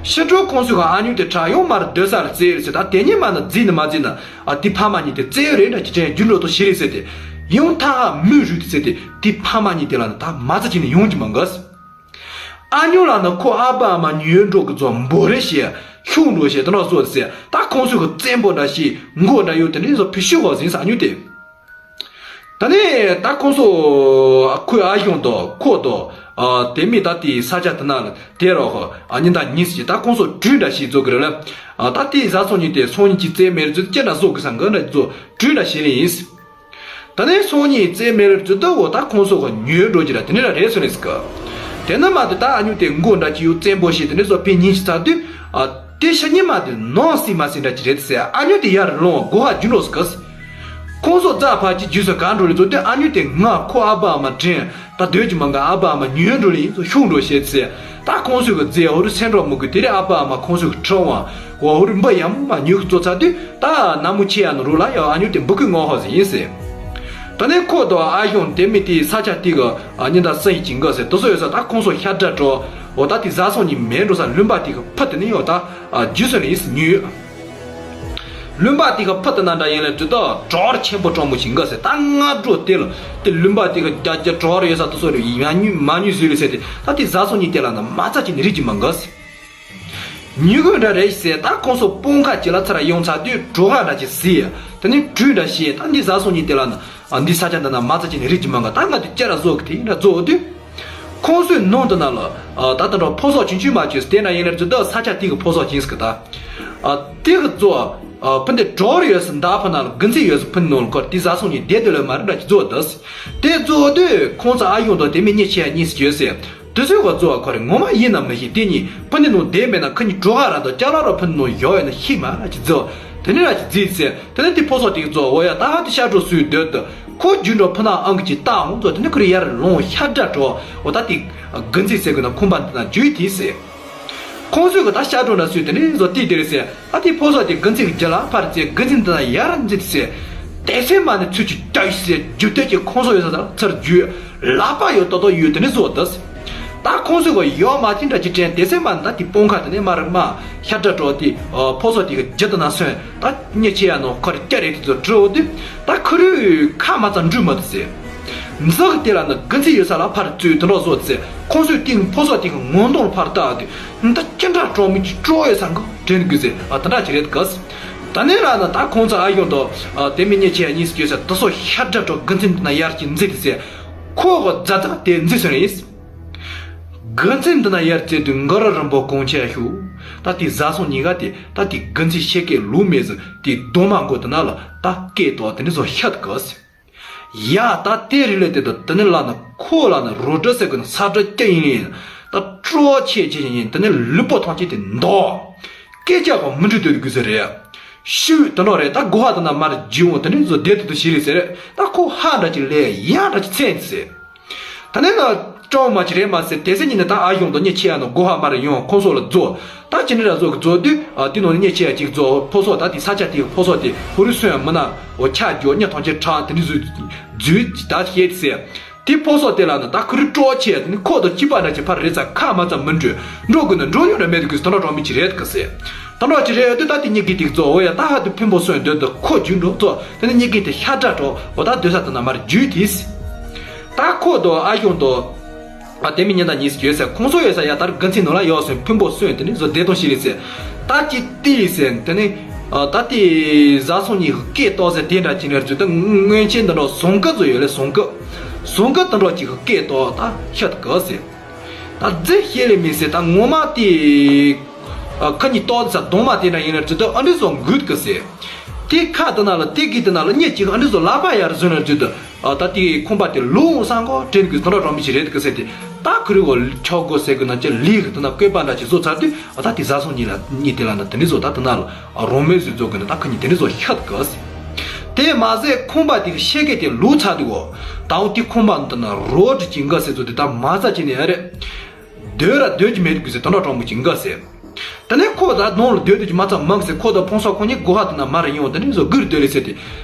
ཕྱི་དྲོ་ཁོང་ཚོས་གི་ཨ་ཉོ་དེ་ཁྲ་ཡོང་མར་སྡོད་ས་ལ་བཙལ་རེད་ཟེར། ད་དེ་ཉིན་མ་ན་རྫིས་ནི་མ་རྫིས་ན་ཨ་དེ་ཕ་མ་གཉིས་དེ་བཙལ་ཡོད་རེད་འདྲ་ཅི་དྲན་རྒྱུ་འགྲོ་ཐོག་ཞིག་རེད་ཟེར་ཏེ། ཡང་ཐ་ཧ་མུ་རུ་དེ་ཟེར་ཏེ་དེ་ཕ་མ་གཉིས་དེ་ལ་ནི་ད་མ་ཟ་ཅི་ནི་ཡོང་གི་མ་འགའ་ཟེར། ཨ་ཉོ་ལ་ནི་ཁོ་ཨ་ཕ་ཨ་མ་ཉོས་འགྲོ་གི་ཚོ་འབོ་རེ་བྱེད་ཤུགས་འགྲོ་བྱེད་དེ་འདྲ་བཟོ་ཟེར། ད་ཁོང་ཚོས་གི་བཙན་པོ་འདྲ་ཞིག་མགོ་འདྲ་ཡོད་དེ་འདྲའི་བཟོ་ཕི་ཤུ་བ་ཟིན་ས་ཨ་ཉོ་དེ། ད་ནི་ད་ཁོང་ཚོ་ཁོའི་ཨ་ཞང་དང་ཁོ་དང་ཨ་དེ་མི་ད་དེའི་ས་ཆ་དེ་ན་ལ་དེ་རོགས་ཨ་ཉི་ད་ཉིས་ཀྱི་ད་ཁོང་ཚོ་གྲུས་འདྲ་ཞིག་བཟོ་གི་རེད་ལ། ཨ་ད་དེའི་ཟ་སོང་ཉིན་དེ་སོང་ཉིན་གྱི་རྩེ་མེར་བཟོ་ཅི་འདྲ་བཟོ་གི་ས་འགའ་འདྲ་བཟོ་གྲུས་འདྲ་བྱེད་ལེ་ཡིན། ད་ནས་སང་ཉིན་རྩེ་མེར་བརྫུ་ད་འོ་ད་ཁོང་ཚོ་ག་ཉོས་འགྲོ་གི་ར་དེ་ནས་ར་རེད་སོང་ནས་ཟེར་གི། དེ་ན་མ་དེ་ད་ཨ་ཉུ་དེ་མགོ་འདྲ་ཅིག་ཡོད་བཙན་པོ་ཞིག་དེ་ནས་བཟོ་ཕི་ཉིན་ཞིག་ཚར་དུས་ཨ་དེ་ཤ་ཉེ་མ་དེ་ནང་སྲིད་མ་སྲིད་འདྲ་ཅིག་རེད་ཟེར། ཨ་ཉུ་དེ་ཡར་ལོང་བ་སྒོ་ཧ་རྒྱུ་འགྲོ་ཟེར་གི། ཁོང་ཚོ་རྫ་ཕར་གྱི་རྗེས་སུ་ག་འགྲོ་ལེ་ཚོ་དེ། ཨ་ཉུ་དེ་ང་ཁོ་ཨ་ཕ་ཨ་མ་དྲན་ད་སྡོད་ཀྱི་མ་འགའ། ཨ་ཕ་ཨ་མ་ཉོན་འགྲོ་ལེ་ཡིན་ཚོ་ཤུགས་འགྲོ་བྱེད་ཚེ། ད་ཁོང་ཚོས་གི་རྫས་འོ་རུ་སེམས་གྲོགས་མི་དགོས། དེ་རེད་ཨ་ཕ་ཨ་མ་ཁོང་ཚོས་གི་ཁྲང་བ་འོ་རུ་འབུ་ཡམ་མ་ཉོ་གི་ཚོ་ཚ་དུས། ད་ན་མོ་ཆེ་ཡ་ནི་རུ་ལ་ཡ་ཨ་ཉུ་དེ་འབུ་གི་ངོ་ཧོ་ཟིན་ཡིན་ཟེར། ད་ནས་ཁོ་དང་ཨ་ཞང་དེ་མི་དེའི་ས་ཆ་དེ་གི་ཉི་ཟླ་སྲིན་ཡིན་གྱི་འགའ་ཟེར་དུ་སོ་ཡོད་ས། ད་ཁོང་ཚོ་ཤ་འདྲ་འགྲོ་འོ་ད་དེ་བཟའ་སོང་ཉིན་མེད་འགྲོ་ས་ལུང་པ་དེ་གི་ཕུ་དེ་ནི་ཡོད་ད་རྗེས་སུ་ནི་ཡིན་ཟིན་ཉོས། ལུང་པ་དེ་ག་ཕུ་དེ་ན་འདྲ་ཡིན་ལ་དུས་ད་གྲོར་ཆེན་པོ་གྲོང་མོ་ཞིག་འགའ་ཟེར། ད་སྔ་དྲོ་དེ་ལ་དེ་ལུང་པ་དེ་ག་རྒྱ་རྒྱ་གྲོར་ཡོད་ས་དུ་སོ་རེ་ཡིན་ཡང་ཉུ་མ་ཉུ་ཟིན་ལ་ཟེར་ཏེ། ད་དེ་བཟའ་སོང་ཉིན་དེ་ལ་ན་མ་ཚ་ཅི་ནི་རིག་གི་མ་འགའ་ཟེར། ཉུ་གུ་འདྲ་རེད་ཟེར། ད་ཁོང་ཚོ་སྤང་ཁ་ཅི་ལ་ཚར་ཡོང་ཚར་དུས་གྲོ་ག་འདྲ་ཅི་ཟིན། དེ་ནི་དྲུད་འདྲ་ཞེས། ད་འདི་བཟའ་སོང་ཉིན་དེ་ལ་ན་འདི་ས་ཆ་འདི་ན་མ་ཚ་ཅི་ནི་རིག་གི་མ་འགའ། ད་ང་དུ་ཅི་ར་བཟོ་གི་དེ་འདྲ་བཟོ་དུས། ཁོང་ཚོའི་ནང་དུ་ན་ལ་ད་ལྟ་འགྲོ་ཕོ་སོགས་ཆུང་ཆུང་མ་བཅོས་དེ་ན་ཡིན་ལ་ཚོད་ད་ས་ཆ་དེ་གི་ཕོ་སོགས་ཅིང་སྐུ་ད་དེ་གི་གཙོ་ཕུ་འདི་གྲོར་ཡོད་སུ་མདའ་ཕུ་ན་ལ་དགུན་ཚིག་ཡོད་སུ་ཕུ་ནང་ལ་ཁོར་དེ་བཟའ་སོང་ཉིན་བསྡད་དུ་ལ་མ་རེད་འདྲ་ཅི་བཟོ་ད་དེ་བཟོ་དུས་ཁོང་ཚོ་ཨ་ཡོང་དང་དེ་མི་ཉེ་ཆེ་གཉིས་སུ་བཅོས་སེ་དུ་ཚོད་ག་བཟོ་བ་ཁོ་རེ་ངོ་མ་ཡིན་ན་མི་ཤེས། དེ་གཉིས་ཕུ་འདི་ནང་བསྡད་མེད་ན་ཁ་གཉིས་གྲོ་ག་ར་དང་ཅ་ལག་ར་ཕུ་ནང་ཡོད་ཡོད་ན་ཤི་མ་ར་ཅི་བཟོ་དེ་ནི་ར་ཅི་བཟིས་སེ། དེ་ནས་དེ་ཕོ་སོགས་དེ་གཙོ་བོ་ཡ་ད་ཧ་དེ་ཤ་གྲོ་སུའི་སྡོད་དུ་ཁོ་རྒྱུན་འགྲོ་ཕུ་ན་ཨང་གི་ཅི་ལྟ་འོང་ཚོ། དེ་ནི་ཁོ་རི་ཡར་ལོང་ཤ་འདྲ་འགྲོ་འོ་ད་དེ་དགུན་ཚིག་ཟེར་དགོས་ན་ཁོང་པ་འདི་ན་འཇུས་དེ་ཟེར། ཁོང་ཚོས་གི་ད་ཤ་གྲོ་འདྲ་སུའི་དེ་ནི་བཟོ་དེ་དེ་རེད་ཟེར། ད་དེ་ཕོ་སོགས་དེ་དགུན་ཚིག་གི་རྒྱ་ལ་ཕར་ཚེ་དགུན་ཚིག་འདི་ན་ཡར་འཛིད་ཟེར། དེ་སེ་མ་ནི་ཚུལ་གྱི་ལྟ་ཡི་ཟེར་རྒྱུ་དེ་ཀྱི་ཁོང་ཚོ་ཡོད་ས་ད་ཚར་རྒྱུས། ལག་པ་ཡོད་ཏོག་ཏོག་ཡོད་དེ་ནི་བཟོ་ད་ཟེར། ད་ཁོང་ཚོས་གི་ཡོད་མ་ཐིན་འདྲ་ཅི་དྲན་དེ་སེ་མ་ནི་ད་དེ་སྤང་ཁ་དེ་ནི་མ་རེད་མ་ཤ་འདྲ་འགྲོ་དེ་ཕོ་སོགས་དེ་གི་རྒྱུ་དེ་ན་སོན། ད་ཉེ་ཆེ་ཡ་ནོ་ཁར་སྐྱ་རེད་དེ་ཚོ་བྲི་འོ་དུས་ད་ཁུ་རུས་ཁ་མ་ཚ་འབྲུ་མ་དུ་ཟེར། འཛག་དེ་ལ་ནི་དགུན་ཚིག་ཡོད་ས་ལ་ཕར་བཙུད་དུ་འགྲོ་བཟོ་ཟེར། ཁོང་ཚོས་དེ་ཕོ་སོགས་དེ་གི་ངོ་གདོང་ལ་ཕར་བལྟ་དུས་ད་ཅི་འདྲ་གྲོགས་མི་ཅི་སྤྲོ་ཡོད་ས་འགོ་དྲན་དགོས་ཟེར། ཨ་ད་འདྲ་ཅི་རེད་ག་ཟེར། ད་ནི་ལ་ན་ད་ཁོང་ཚོ་ཨ་ཡོང་དོ་དེ་མི་ཉེ་ཆེ་ཡ་གཉིས་སུ་བཅོས་ཟེར། དུ་སོ་ཤ་འདྲ་འགྲོ་དགུན་ཚིག་འདི་ན་ཡར་གྱི་འཛིག་ཟེར། ཁོ་གི་རྫ་རྫ་དེ་འཛིག་སོང་རེད། དགུན་ཚིག་འདི་ན་ཡར་བརྩེ་དུས་མགར་རིན་པོ་གོང་ཆེ་ཤོག་ད་དེ་བཟའ་སོང་ཉིན་ག་དེ་ད་དེ་དགུན་ཚིག་ཤེས་སྐད་ལུག་མེད་ཟིག་དེ་གདོང་མ་མགོ་དེ་ན་ལ་ད་སྐད་ཏོག་དེ་ནི་བཟོ་ཤ་དགོས་ཟེར། ཡ་ད་དེ་རི་ལེ་དེ་དུ་དེ་ནི་ལ་ན་ཁོ་ལ་ན་རོ་སྒྲ་ཟེར་གི་ན་ས་སྒྲ་སྐྱ་ཡིན་ལེ་ཡིན། ད་སྤྲོ་ཆེ་ཆེ་ཡིན་དེ་ནི་ལུས་པོ་ཐང་ཆེ་དེ་འདོག་སྐད་ཆ་གོ་མི་འདྲི་འདོད་དགོས་ཟེར་རེད། ཤུ་དེ་ནོ་རེད། ད་གོ་ཧ་དེ་ན་མར་ཇི་འོང་དེ་ནི་བཟོ་བདེ་ཏུ་ཏུ་ཞིག་རེད་ཟེར། ད་ཁོ་ཧ་འདྲ་ཅིག་ལས་ཡ་འདྲ་ཅིག་མཚན་ཟེར། ད་ནི་ན་ཀྲོང་མ་ཅི་རེད་མ་ཟེར། དེ་སེ་ཉིན་ནི་ད་ཨ་ཡོང་དོ་ཉེ་ཆེ་ཡ་ནོ་གོ་ཧ་མར་ཡོང་ཁོང་ཚོ་ལ་རྫོ། ད་ཅི་ནི་ར་རྫོ་གི་རྫོ་དུས་ཨ་དེ་ནོ་ཉེ་ཆེ་ཡ་ཅིག་རྫོ་ཕོ་སོ་ད་དེ་ས་ཆ་དེ་ཕོ་སོ་དེ་ཧུ་རི་སོན་མི་ན་འོ་ཆ་རྒྱོ་ཉ་ཐོང་ཆེ་ཁྲ་དེ་ནི་རྫུ་རྫུ་ད་ཤེས་ཟེར། དེ་ཕོ་སོ་དེ་ལ་ནི་ད་ཁུ་རི་ཀྲོ་ཆེ་དེ་ནི་ཁོ་དོ་ཅི་པ་འདྲ་ཅི་ཕར་རེ་ཚ་ཁ་མ་ཚ་མི་འགྲོ་འགྲོ་དགོས་ན་འགྲོ་ཡོང་ན་མེད་དུ་དགོས་ད་ནོ་གྲོང་མི་ཅི་རེད་གི་ཟེར། ད་ནོ་ཅི་རེད་དུ་ད་དེ་ཉེ་གི་དེ་རྫོ་འོ་ཡ་ད་ཧ་དུ་ཕིན་པོ་སོན་འདོད་དུ་ཁོ་རྒྱུ་འགྲོ་རྫོ་དེ་ནི་ཉེ་གི་དེ་ཤ་འདྲ་འགྲོ་འོ་ད་སྡོད་ས་དེ་ན་མར་རྒྱུས་དེས། ད་ཁོ་དོ་ཨ་ཡོང་དོ། ཨ་དེ་མི་ཉན་ད་ཉིས་ཡོད་ཟེར། ཁོང་ཚོ་ཡོད་ས་ཡ་དར་དགུན་ཚིག་ནང་ལ་ཡོད་ཟེར། ཕུན་པོ་སོན་དེ་ནི་བཟོ་བདེ་ཐང་ཞིག་རེད་ཟེར། ད་ཅི་ཏི་ཟེར་དེ་ནི་ཨ་ད་ཏི་བཟའ་སོང་ཉིས་སྐད་ཏོག་ཟེར་དེ་འདྲ་ཅི་ནས་རྫུ་ད་སྔོན་ཆད་འདི་འདྲ་ཟོང་ཀི་བཟོ་ཡོད་ལེ་ཟོང་ཀི། ཟོང་ཀི་དེ་འདྲ་ཅིག་སྐད་ཏོག་ད་ཤད་གི་ཟེར། ད་རྫི་ཤེས་ལེ་མི་ཟེར། ད་ངོ་མ་ཏི་ཨ་ཁ་ཉིས་ཏོག་ཟེར་གདོང་མ་དེ་འདྲ་ཡིན་ན་རྫུ་ད་ཨ་འདྲི་བཟོ་འགུལ་གི་ཟེར། དེ་ཁ་དེ་ན་ལ་དེ་གི་དེ་ན་ལ་སྙེ་གཅིག་ཨ་འདྲི་བཟོ་ལག་པ་ཡར་བཟོས་ན་རྫུ་ད། ཨ་ད་དེ་ཁོང་པ་དེ་ལུང་སང་གོ་དྲན་གི་དོན་ར་རོ་མི་ཞིག་རེད་གི་ཟེར་ཏེ། ད་ཁུ་རི་གོ་ཆོག་གོ་ཟེར་གི་ན་ཅི་ལི་གི་དེ་ན་བཀོད་པ་འདྲ་ཅིག་བཟོ་ཚར་དུས་ཨ་ད་དེ་བཟའ་སོང་ཉིན་ལ་ཉིན་དེ་ལ་ན་དེ་འདྲི་བཟོ་ད་དེ་ན་ལ་ཨ་རོ་མེ་བཟོས་བཟོ་གི་ན་ད་ཁ་ཉིན་དེ་འདྲི་བཟོ་ཤད་གི་ཟེར། དེ་མ་ཟད་ཁོང་པ་དེ་གི་ཤེས་གི་དེ་ལུག་ཚར་དུས་གོ་ད་འོ་དེ་ཁོང་པ་འདི་ན་རོ་འདྲི་ཅིག་འགའ་ཟེར་བཟོ་དེ་ད་མ་ཟ་ཅི་ནས་ཨ་རེད། སྡོད་ར་སྡོད་ཀྱི་མེད་དུ་གི་ཟེར་དོན་ར་གྲོང་མོ་ཅིག་འགའ་ཟེར། དེ་ནས་ཁོ་ད་གདོང་ལ་སྡོད་སྡོད་ཀྱི་མ་ཚང་མང་ཟེར། ཁོ་ད་ཕོང་སོགས་ཁོ་གཉིས་སྒོ་ཧ་དེ་ན་མར་ཡོང་དེ་ནས་བཟོ་སྒུར་སྡོད་ལེ་ཟེར་ཏེ།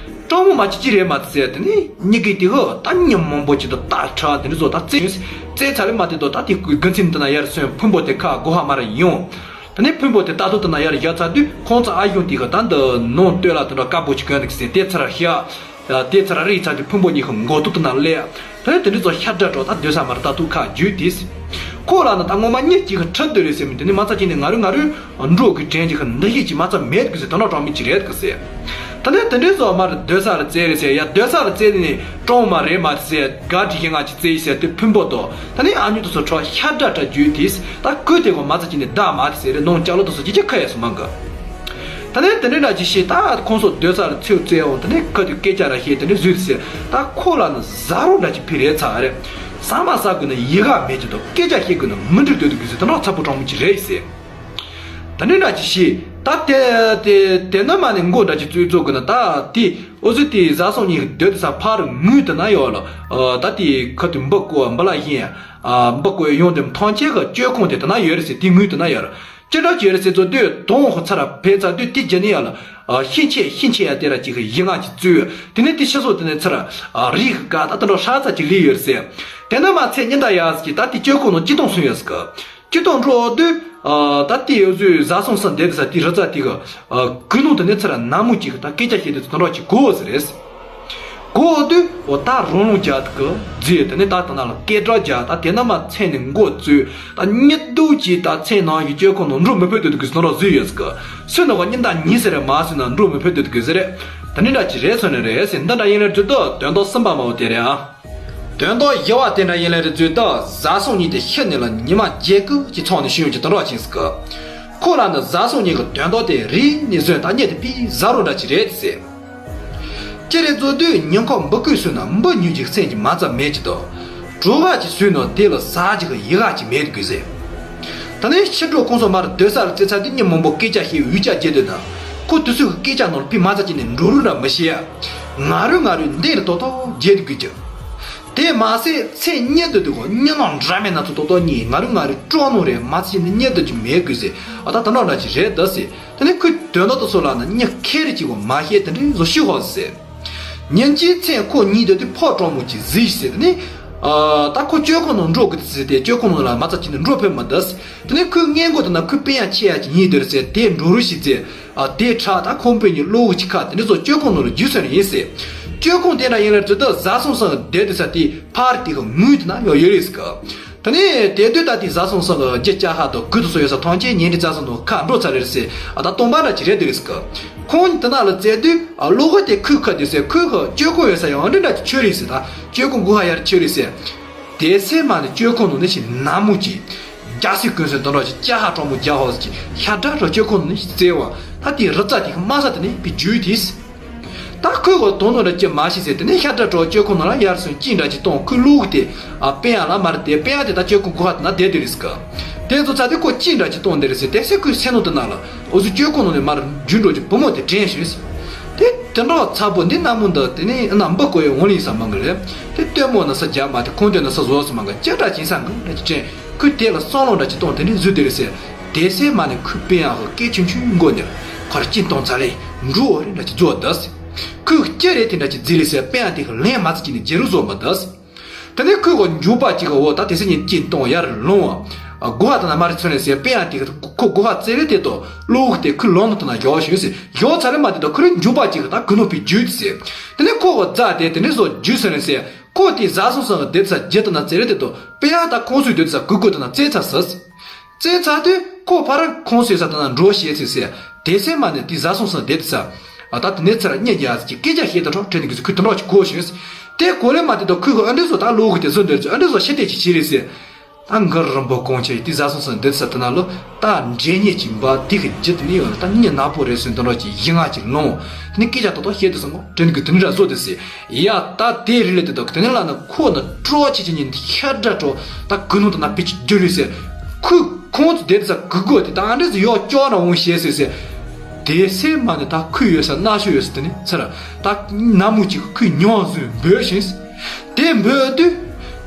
གྲོང་མོ་མ་ཅི་ཅི་རེད་མ་ཟེར། དེ་ནས་གཉིས་ཀའི་དེ་ཧོ་ད་ཉམས་མང་པོ་ཅིག་ཏུ་ད་ཁྲ་དེ་ནས་བཟོ་ད་རྩེ་རྩེ་ཚ་ལེ་མ་དེ་དོ་ད་དེ་དགུན་ཚིགས་དེ་ན་ཡར་སོན་ཕུན་པོ་དེ་ཁ་སྒོ་ཧ་མར་ཡོང་། དེ་ནས་ཕུན་པོ་དེ་ད་དུ་དེ་ན་ཡར་བཞག་ཚར་དུས་ཁོང་ཚོ་ཨ་གཞུང་དེ་ག་ད་འདི་ནང་སྟོད་ལ་དེ་འདྲ་དཀར་པོ་ཅིག་གོན་འདུག་ཟེར་དེ་ཚར་བཞག་དེ་ཚར་རིག་ཚར་དུས་ཕུན་པོ་གཉིས་ཀྱི་མགོ་ཐོག་ཏུ་ན་སླེབས། དེ་ནས་དེ་འདྲ་ཚོ་ཤ་འདྲ་འགྲོ་ད་སྡོད་ས་མར་ད་ཐུག་ཁ་རྒྱུས་དེས། ཁོ་ལ་ནི་ད་ངོ་མ་གཉིས་ཀྱི་ཁྲི་སྡོད་རེད་ཟེར་མི་དེ་ནི་མ་ཚ་ཅི་ནས་ང་རུ་ང་རུ་འགྲོ་གི་དྲན་གྱི་ཁ་འདི་ཡིད་ཀྱི་མ་ཚ་མེད་གི་ཟེར་དོན་དག་གྲོང་མི་ཅི་རེད་གི་ཟེར། ད་ནས་དེ་འདྲ་ཚོ་མར་སྡོད་ས་ལ་བཙལ་རེད་ཟེར། ཡ་སྡོད་ས་ལ་བཙལ་ནས་གྲོང་མ་རེད་མ་ཟེར་ག་དྲི་ཁྱེད་ང་ཅི་བཙལ་ཡི་ཟེར་དེ་ཕུན་པོ་དོ་ད་ནས་ཨ་ཉུ་དེ་ཚོ་ཁྲོ་ཤ་འདྲ་འདྲ་རྒྱུས་དེས། ད་ཁོས་དེ་གོ་མ་ཚ་ཅི་ནས་བདག་མ་དེ་ཟེར་རེད་ནོང་ལྕགས་ལོ་དེ་ཚོ་ཅི་ཅི་ཁ་ཡས་སུ་མང་གི། ད་ནས་དེ་འདྲའི་འདྲ་ཅིག་བྱས་ད་ཁོང་ཚོ་སྡོད་ས་ལ་ཚེའུ་བཙལ་འོང་། དེ་ནས་ཁ་དུས་སྐད་ཆ་ར་བཤད་དེ་འདྲའི་བཟོས་ཟེར། ད་ཁོ་ལ་ནི་ཟ་རོ་འདྲ་ཅིག་ཕི་རེད་ཚ་རེད། ཟ་མ་ཟ་དགོས་ན་ཡི་ག་མེད་ཀྱི་འདུག་སྐད་ཆ་བཤད་དགོས་ན་མི་འགྲིག་སྡོད་དུ་དགོས་ཟེར་དེ་འདྲ་ཚ་པོ་གྲོང་མི་ཅིག་རེད་ཟེར། ད་ནི་འདྲ་ཅིག་ཤི། ད་དེ་དེ་དེ་ནི་མ་ནི་མགོ་འདྲ་ཅིག་བཙུགས་བཙུགས་གི་ན། ད་དེ་འུ་ཚོ་དེ་བཟའ་ཚང་གཉིས་ཀྱི་སྡོད་དེ་ས་ཕར་ངུས་དེ་ན་ཡོད་ལ། ད་དེ་ཁ་དུ་འབུ་བརྐོ་འབུ་ལ་ཡིན། འབུ་བརྐོ་ཡོང་དེ་ཐང་ཆེན་གི་བཅོས་ཁུངས་དེ་དེ་ན་ཡོད་རེད་ཟེར། དེ་ངུས་དེ་ན་ཡོད་རེད། ཅི་འདྲ་ཅིག་ཡོད་རེད་ཟེར་ཚོ་དུས་དོང་ཧོ་ཚ་ར་ཕེ་ཚ་དུས་དེ་རྗེས་ནི་ཡ་ལ། ཤིན་ཆེ་ཤིན་ཆེ་ཡ་དེ་ར་ཅིག་གི་ཡིད་ང་ཅིག་བཙུགས་ཡོད། དེ་ནས་དེ་ཤི་སོ་དེ་ནས་ཚ་ར་རིག་ག་ད་ད་འགྲོ་ཧྲ་ཚ་ཅིག་ལི་ཡོད་ཟེར། དེ་ནས་མ་ཚད་ཉི་ཟླ་ཡ་ཟེར་གྱི་ད་དེ་བཅོས་ཁུངས་ནང་སྤྱི་དོང་སོང་ཡོད་ཟེར་གི། སྤྱི་དོང་འགྲོ་དུས། ད་ལྟའི་འུ་ཚོའི་བཟའ་ཚང་སུ་བསྡད་ས་དེའི་རི་རྩ་དེ་གི་གུ་ནང་དུ་ནས་ཚུར་ནག་མོ་གཅིག་གི་ད་སྐད་ཆ་བཤད་དུས་ཚོ་དོན་རོགས་ཀྱིས་གོ་ཟེར་རེད། གོ་དུས་འོ་ད་རོང་རོང་རྒྱག་གི་རྫི་དེ་ནས་ད་ད་ན་ལ་སྐད་སྒྲ་རྒྱག་ད་དེ་ན་མ་མཚན་ནས་མགོ་བཙུགས་ད་གཉིད་སྡུག་ཅིག་ད་མཚན་ནང་གི་བཅོས་ཁུངས་ནང་འགྲོ་མི་ཕོད་དུས་གི་ཚོ་དོན་རོགས་བཟོས་ཡོད་ཟེར་གི། སུས་ནོ་ག་གཉིད་ད་གཉིད་ཟེར་རེད་མ་སུས་ན་འགྲོ་མི་ཕོད་དུས་གི་ཟེར་རེད། ད་ནི་འདྲ་ཅི་རེད་སོ་ནི་རེད་ཟེར་འདི་འདྲ་ཡིན་ལེར་དུས་དོ་དོན་དོ་གསུམ་པ་མ་འོ་དེ་རེད་ཨ། དོན་དག་ཡི་བ་དེ་འདྲ་ཡིན་ལེ་རེ་བརྗོད་ད་བཟའ་སོང་གཉིས་དེ་ཤི་ནས་ལ་ཉི་མ་བརྒྱད་དགུ་གི་ཚང་ནས་ཤི་ཡོང་གི་དོན་རོགས་ཕྱིན་སི་གི། ཁོ་ལ་ནི་བཟའ་སོང་གཉིས་ཀྱི་དོན་དག་དེ་རིག་ནས་བཟོས་ད་གཉིད་དེ་པི་ཟ་རོ་འདྲ་ཅི་རེད་ཟེར། ཅི་རེད་བཟོ་དུས་ཉིན་ཁོག་འབུ་བརྐོས་སོང་ན་འབུ་ཉོས་ཀྱི་སེམས་ཀྱི་མ་རྩ་མེད་ཀྱི་དོ། གྲོ་བ་ཅི་བཟོས་ན་དེ་ལ་ཟ་ཅི་གི་ཡི་ག་ཅི་མེད་དགོས་ཟེར། ད་ནི་ཕྱི་དྲོ་ཁོང་ཚོ་མར་སྡོད་ས་ལ་རྩེ་ཚ་དེ་ཉིན་མང་པོ་སྐད་ཆ་བཤད་འུ་ཅག་བརྗེད་འདོད་ན། ཁོ་དུས་ཚོད་ཀྱི་སྐད་ཆ་ནང་ལ་པི་མ་རྩ་ཅི་ནས་འགྲོ་རུ་འདྲ་མི་ཤེས། ང་རུ་ང་རུ་འདི་རུ་ཏོག་ཏོག་བརྗེད་དགོས་ཀྱི། དེ་མ་ཟད་ཚེ་སྙེད་དུ་དུ་གོ་སྙེ་ནང་འདྲ་མེད་ན་ཚོ་ཏོག་ཏོག་གཉིས་ང་རུ་ང་རུ་སྤྲོ་ནོ་རེད་མ་ཚེ་ནི་སྙེད་དུ་ཅི་མེད་དགོས་ཟེར། ཨ་ད་ད་འདྲ་འདྲ་ཅི་རེད་ད་ཟེར། དེ་ནི་ཁོས་དོན་དག་ཏུ་སོ་ལ་ན་སྙེ་ཁེ་རེ་ཅི་གོ་མ་ཤེས་དེ་འདྲའི་བཟོ་ཤི་ཧོ་ཟེར། ཉིན་གཅིག་མཚན་ཁོ་གཉིས་དུ་དུ་ཕོ་གྲོགས་མོ་ཅི་གཟིགས་ཟེར་དེ་ནི། ཨ་ད་ཁོ་བཅོས་ཁོ་ནང་འགྲོ་དགོས་ཟེར་ཏེ་བཅོས་ཁོ་ནང་ལ་མ་ཚ་ཅི་ནི་འགྲོ་ཕོད་མ་ད་ཟེར། དེ་ནི་ཁོས་སྙེ་མགོ་དེ་ན་ཁོས་དཔེ་ཡང་ཆེ་ཡ་ཅི་ཡིན་དེ་རེད་ཟེར་དེ་འགྲོ་རུ་ཤི་ཟེར། ཨ་དེ་ཁྲག་དང་ཁོང་པའི་ཉིན་གློ་བོ་གཅིག་ཁ་དེ་འདྲ་ཚོ་བཅོས་ཁོ་ནོར་རྒྱུ་སོན་ཡིན་ཟེར། བཅོས་ཁོང་དེ་འདྲ་ཡིན་ལ་ཚོད་ད་བཟའ་སོང་སང་བསྡད་དེ་ས་དེ་ཕར་དེ་ག་ངུས་དེ་ན་ཡོད་ཡོད་རེད་ཟེར་ག། ད་ནི་དེ་དུས་ད་དེ་བཟའ་སོང་སང་ག་རྒྱ་ལྕགས་ཧ་དང་གུ་དུ་སོ་ཡོད་ས་ཐང་ཆེན་ཉིན་རེ་བཟའ་སོང་དང་ཁ་འགྲོ་ཚར་རེད་ཟེར། ཨ་ད་སྟོང་པ་འདྲ་ཅི་རེད་དེ་རེད་ཟེར་ག། ཁོང་ཉིད་དེ་ན་ལ་བཙལ་དུས་ཨ་གློ་བོ་དེ་ཁོའི་ཁ་དེ་ཟེར་ཁོའི་ཁ་བཅོས་ཁོང་ཡོད་ས་ཡང་འདྲ་འདྲ་ཅི་ཆོད་རེད་ཟེར། ད་བཅོས་ཁོང་སྒོ་ཧ་ཡར་ཆོད་རེད་ཟེར། དེ་སེ་མ་ནི་བཅོས་ཁོང་ནང་ནས་ཤི་ནག་མོ་ཅིག་རྒྱ་སེ་ཀུན་སེ་དོན་རོགས་ཀྱི་ལྕགས་ཧ་གྲོགས་མོ་རྒྱ་ཧོ་ཟེར་གྱི་ཤ་དྲག་རོ་བཅོས་ཁོང་ནི་བཙལ་བ། ད་དེ་རི་རྩ་དེ་གི་དམའ་ས་དེ་ནི་པི་རྒྱུད་དེས། ད་ཁོས་གོ་དོན་དོན་ར་ཅི་མ་ཤེས་ཟེར་དེ་ནི་ཤ་དྲག་རོ་བཅོས་ཁོང་ནང་ལ་ཡར་སོན་ཅི་འདྲ་ཅི་གཏོང་ཁོས་ལུག་དེ་ཨ་དཔེ་ཡང་ལ་མར་དེ་དཔེ་ཡང་དེ་ད་བཅོས་ཁོང་གོ་ཧ་དེ་ན་བསྡད་དེ་རེད་ཟེར་གི། དེ་ཚོ་ཚ་དེ་ཁོ་ཅི་འདྲ་ཅི་གཏོང་དེ་རེད་ཟེར་དེ་སེ་ཁོས་སེ་ནོ་དེ་ན་ལ་འུ་ཚོ་བཅོས་ཁོང་ནང་ནས་མར་རྒྱུན་འགྲོ་ཅི་བུ་མོ་དེ་དྲན་ཞུས་ཟེར། དེ་དེ་འདྲ་ཚ་པོ་འདི་ན་མོ་འདི་དེ་ནི་ན་འབུ་བརྐོ་ཡོད་འོང་ལིན་ས་མང་གི་རེད། དེ་སྟོན་མོ་ན་ས་རྒྱ་མ་དེ་ཁོང་དེ་ན་ས་བཟོ་ས་མང་གི་ཅི་འདྲ་ཅི་སང་གི་འདྲ་ཅི་དྲན། ཁོས་དེ་ལ་བསམ་བློ་འདྲ་ཅིག་གཏོང་དེ་ནས་བཟོས་དེ་རེད་ཟེར། དེ་སེ་མ་ནས་ཁོས་དཔེ་ཡང་ཧ་སྐད་ཆུང་ཆུང་མགོ་ནས་ཁར་ཅིན་གཏོང་ཚ་ལེ་འགྲོ་བ་རེད་འདྲ་ཅིག་བཟོ་བ་དེ། ཁོས་ཅི་རེད་དེ་འདྲ་ཅིག་བརྫི་ལེ་ཟེར་དཔེ་ཡང་དེ་ག་ལན་མ་ཚ་ཅིག་ནས་རྗེ་རུ་བཟོ་མ་དེ། དེ་ནས་ཁོས་གོ་མགྱོགས་པ་ཅིག་ག་འོ་ད་དེ་སེ་ཉིན་ཅིན་གཏོང་ཡར་ལོང་བ། སྒོ་ཧ་ད་ན་མ་རེད་ཚོད་ནས་ཟེར་དཔེ་ཡང་དེ་ག་ཁོ་སྒོ་ཧ་བཙལ་ལེ་དེ་དོ་གློ་བུ་དེ་ཁོས་ལོང་ནོ་དེ་ན་ཞོག་ཞོག་ཟེར་ཞོག་ཚ་ལེ་མ་དེ་དོ་ཁོ་རེ་མགྱོགས་པ་ཅིག་ག་ད་ཁོ་ནོ་པི་རྒྱུད་ཟེར། དེ་ནས་ཁོ་གོ་རྫ་དེ་དེ་ནས་བཟོ་རྒྱུད་ཚོད་ནས་ཟེར། ཁོ་དེ་བཟའ་སོང་སོང་གི་དེབ་ས་རྒྱུ་དང་ན་ཙེ་རེ་དེ་དོ་དཔེ་ཡང་ད་ཁོང་ཚོའི་དེབ་ས་གུ་གུ་དང་ན་ཙེ་ཚ་སི། ཙེ་ཚ་དུས་ཁོ་ཕ་ར་ཁོང་ཚོའི་ས་དང་ན་འགྲོ་ཤེས་ཚེ་ཟེར། དེ་སེ་མ་ནས་དེ་བཟའ་སོང་སོང་དེབ་ས། ཨ་ད་དེ་ནས་ཚེ་ར་རྙེད་རྒྱ་ཟེར་གྱི་སྐད་ཆ་བཤད་དུ་རོགས་དྲན་གི་ཟེར་ཁོས་དུ་འགྲོ་ཅིག་གོ་ཤེས། དེ་གོ་ལེ་མ་དེ་དོ་ཁོས་ཁོ་ཨ་འདྲེ་བཟོ་ད་ལོ་གི་དེ་བཟོ་འདོད་ཚོ་ཨ་འདྲེ་བཟོ་ཤེས་དེ་ཅིག་བྱེད་རེད་ཟེར། ད་མགར་རིན་པོ་གོང་ཆེ་དེ་བཟའ་སོང་སོང་འདི་ས་དེ་ན་ལོ་ད་འདྲེ་ཉེ་ཅིག་འབའ་དེ་གི་རྒྱུ་དེ་ནི་ཡོད་ལ་ད་ཉེ་ནག་པོ་རེད་སོན་དོན་རོགས་ཀྱི་ཡིད་ང་ཅིག་ལོང་། དེ་ནི་སྐད་ཆ་ཏོག་ཏོག་བཤད་དུ་སོང་གོ་དྲན་གི་དེ་ནི་ར་བཟོ་དེ་སི་ཡ་ད་དེ་རི་ལེ་དེ་དོ་དེ་ནི་ལ་ན་ཁོ་ན་སྤྲོ་ཆེ་ཆེ་ཉིན་ཤ་འདྲ་སྤྲོ་ད་གུ་ནུ་ད་ན་པི་ཅི་རྒྱུ་རུ་སི་ཁུ་ཁོང་ཚོ་དེ་དེ་ས་གུ་གོ་དེ་ད་ཨ་འདྲེ་ཟི་ཡོག་ཅོག་ན་འོང་ཤེས་སི་སི་དེ་སེ་མ་ནི་ད་ཁུ་ཡོད་ས་ན་ཤུ་ཡོད་ས་དེ་ནི་ཚ་ར་ད་ན་མུ་ཅིག་ཁུ་ཉོ་ཟུ་འབོད་ཤེས་སི། དེ་འབོད་དུས།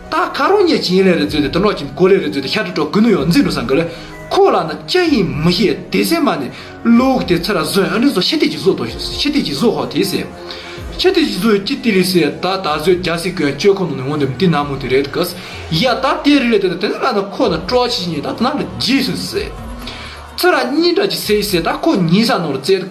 ད་ཁ་རོག་ཉེ་ཅི་ཡིན་ལེ་རེ་ཚོད་དེ་དོན་རོགས་ཀྱི་གོ་ལེ་རེ་ཚོད་དེ་ཤ་དྲི་དྲོ་གུ་ནུ་ཡོང་འཛིན་འགྲོ་སང་གི་ལེ། ཁོ་ལ་ན་ཅི་ཡིན་མི་ཤེས་དེ་སེ་མ་ནི་ལུག་དེ་ཚེ་ར་བཟོས་ཨ་ནི་བཟོ་ཤི་དེ་ཅི་བཟོ་དོ་ཤི་དེ་ཅི་བཟོ་ཧོ་དེ་སེ། ཤི་དེ་ཅི་བཟོ་ཅི་དེ་རེ་སེ་ད་ད་བཟོས་རྒྱ་སེ་ཀོན་བཅོས་ཁོ་ནུ་ནི་འོང་དེ་དེ་ན་མོ་དེ་རེད་གི་ཡ་ད་དེ་རེ་ལེ་དེ་དེ་ན་ལ་ན་ཁོ་ན་སྤྲོ་ཆི་ཉིན་ད་དེ་ན་ལ་རྗེས་སུ་སེ། ཚེ་ར་གཉིས་འདྲ་ཅི་སེ་སེ་ད་ཁོ་ཉིན་ས་ནོར་རྩེ་གི་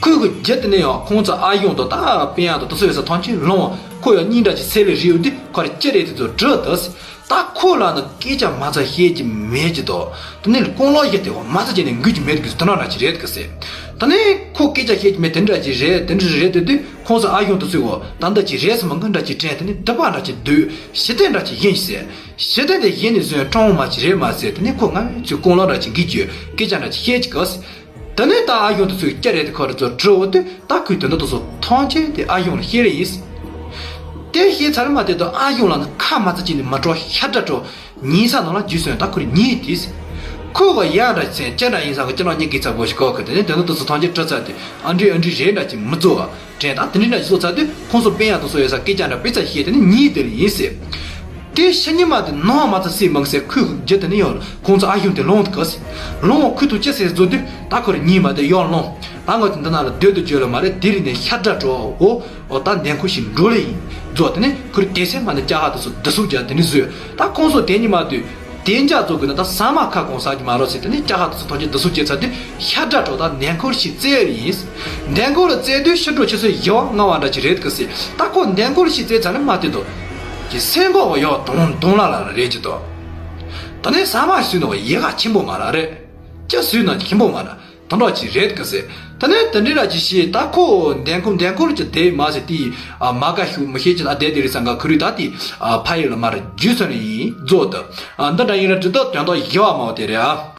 ཁོས་གི་རྒྱུ་དེ་ནས་ཡང་ཁོང་ཚོ་ཨ་གཞུང་དང་ད་དཔེ་ཡང་དང་དུ་སོ་ཡོད་ས་ཐང་ཆེན་ལོང་བ་ཁོ་ཡང་སྙིང་འདྲ་ཅིག་སེ་ལེ་རིའུ་འདི་ཁོ་རེ་ཅི་རེད་དེ་ཚོ་བྲི་དུས་ད་ཁོ་ལ་ནི་སྐད་ཆ་མ་ཚ་བཤད་ཀྱི་མེད་ཀྱི་དོ་དེ་ནས་ཀོང་ལོ་ཡི་དེ་བ་མ་ཚ་བྱས་ནས་འགུལ་གྱི་མེད་ཀྱི་དོ་འདྲ་ཅིག་རེད་གི་སེ། ད་ནས་ཁོ་སྐད་ཆ་བཤད་ཀྱི་མེད་དེ་འདྲ་ཅིག་རེད་དེ་འདྲ་རེད་དེ་དུས་ཁོང་ཚོ་ཨ་གཞུང་དུ་སོ་ཡོད་ད་འདྲ་ཅིག་རེད་སེ་མ་གི་འདྲ་ཅིག་དྲན་དེ་ནས་སྡིག་པ་འདྲ་ཅིག་སྡོད་ཞི་བདེ་འདྲ་ཅིག་ཡིན་ཟེར། ཞི་བདེ་འདི་ཡིན་ནས་བཟོས་སྤྲང་བོ་མ་ཅིག་རེད་མ་ཟེར་དེ་ནས་ཁོ་ང་ཚོའི་ཀོང་ལོ་འདྲ་ཅིག་འགུལ་གྱི་སྐད་ཆ་འདྲ་ཅིག་བཤད་ཀྱི་གི་སེ། དེ་ནས་ད་ཨ་གཞུང་དུ་ཚུར་སྐྱ་རེད་དེ་ཁོ་རེ་ཚོ་བྲི་འོ་དུས་ད་ཁོས་དོན་དག་དུ་སོ་ཐང་ཆེན་དེ་ཨ་གཞུང་ལ་བཤད་རེ་ཡིན། དེ་བཤད་ཚར་མ་དེ་དུ་ཨ་གཞུང་ལ་ནི་ཁ་མ་ཚ་ཅིག་ནི་མ་སྤྲོ་ཤ་འདྲ་སྤྲོ་ཉིན་ས་ནང་ལ་འཇུས་སོང་ད་ཁོ་རེ་ཉིན་དེས། ཁོས་ག་ཡ་འདྲ་ཅན་ཅི་འདྲ་ཡིན་ས་གི་ཅི་ལ་སྙིང་གི་ཚ་པོ་ཞིག་གོ་གི། དེ་ནས་དེ་ནི་དུ་སུ་ཐང་ཅིག་བྲི་ཚར་དུས་ཨ་འདྲི་ཨ་འདྲི་རེད་འདྲ་ཅིག་མི་བཟོ་བ་དྲན། ད་དེ་འདྲི་འདྲ་ཞིག་བཟོ་ཚར་དུས་ཁོང་ཚོ་དཔེ་ཡག་ཏུ་སོ་ཡོད་ས་སྐད་ཆ་འདྲ་དཔེ་ཚ་བཤད། དེ་ནི་ཉིད་དེ་ལ་ཡིན་ཟེར། དེ་ཕྱི་ཉི་མ་དེ་ནང་མ་ཚ་སྲིད་མང་སེ་ཁོས་རྒྱུ་དེ་ནི་ཡོང་ཁོང་ཚོ་ཨ་ཡུམ་དེ་ལོང་དུ་གི་ཟེར། ལོང་ཁོས་ཐུག་ཅི་ཟེར་བཟོ་དུས་ད་ཁོ་ར་ཉིན་མ་དེ་ཡོང་ལོང་ད་ངོ་དེ་འདི་ན་ལ་སྡོད་དུ་བཅོལ་ལ་མ་རེད། དེ་རིང་ནས་ཤ་དགྲ་གྲོགས་འོ། འོ་ད་འདན་ཁོ་ཞིག་འགྲོ་ལེ་ཡིན་རྫོགས། དེ་ནས་ཁོར་དེ་སེམས་མ་ནས་ལྕགས་ཧ་དུ་སུ་བསྡུ་སུག་རྒྱ་དེ་ནས་བཟོས། ད་ཁོང་ཚོ་དེ་ཉི་མ་དུས་དེ་འཇག་ཚོ་གི་ན་ད་ས་མ་ཁ་གོང་ས་ཀྱི་མ་རོ་ཟེར། དེ་ནས་ལྕགས་ཧ་དུ་སུ་ཐོག་གི་བསྡུ་སུག་བྱས་ཚར་དུས་ཤ་དགྲ་གྲོགས་ད་འདན་ཁོར་ཞིག་བཙལ་ཡིན། འདན་ཁོ་ལ་བཙལ་དུས་ཕྱི་དྲོ་ཆུ་ཚོད་བཞི་བ་ལྔ་བ་འདྲ་ཅིག་རེད་གི་ཟེར། ད་ཁོ་འདན་ཁོ་ལ་ཞིག་བཙལ་ཚར་ནས་མ་བལྟས་དོ། ཀྱི་སེང་གོག་གི་ཡོག་དུང་དུང་ལ་ལ་རེད་ཀྱི་དོ། ད་ནས་ས་མ་ཞིག་ནོ་ཡི་ག་ཆེན་པོ་མ་ར་རེད། ཅི་སུས་ན་ཁྱིམ་པོ་མ་ར་དོན་དག་ཅིག་རེད་གི་ཟེར། ད་ནི་དེ་འདྲའི་ར་ཅིག་ཤེས། ད་ཁོ་འདན་ཁོ་འདན་ཁོ་ལ་ཅི་དེ་མ་ཟེར་དེ་མ་ག་ཤུ་མི་ཤེས་ཅི་ད་དེ་དེ་རི་སང་ག་ཁུ་རི་ད་དེ་ཕ་ཡི་ལ་མ་ར་རྒྱུས་སོ་ནི་ཡིན་རྫོགས་དུ། འདི་འདྲ་ཡིན་ར་དྲི་དོ་དོན་དག་ཡི་བ་མ་བ་དེ་རེད་ཨ།